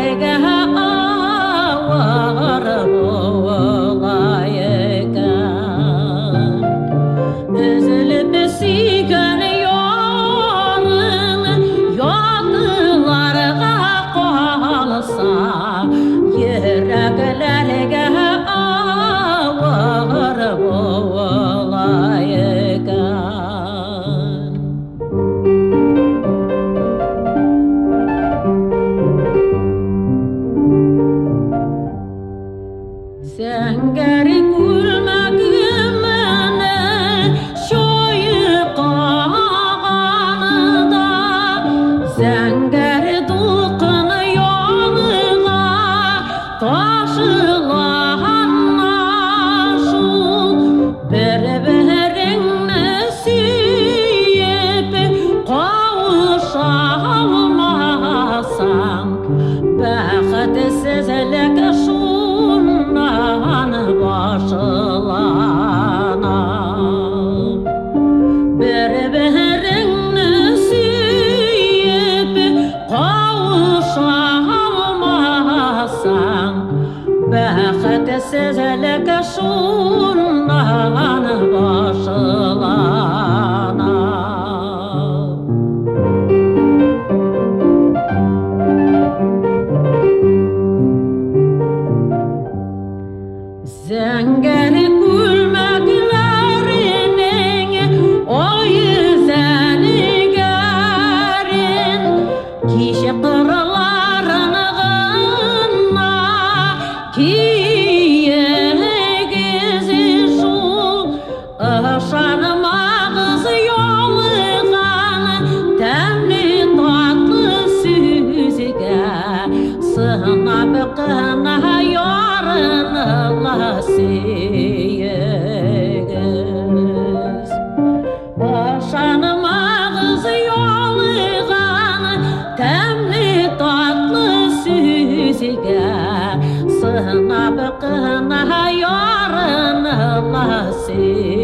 Йөрәкләргә авыр була икән. Өзелеп сөйгән ярың ятларга калса, йөрәкләргә авыр була икән. Зәңгәр күлмәгемне чайкаганда, зәңгәр дулкын янга ташлаганнар шул. Бер-береңне сөеп кавыша алмасаң, бәхетсезлек шуннан башлана. Бер-береңне сөеп кавыша алмасаң, бәхетсезлек шуннан башлана. Зәңгәр күлмәкләренең ай зәңгәрен кич кырларын гына киегез шул. Ышанмагыз ялган тәмле татлы сүзгә, сынап кына ярынла сөегез. Ышанмагыз ялган тәмле татлы сүзгә, сынап кына ярынла сөегез.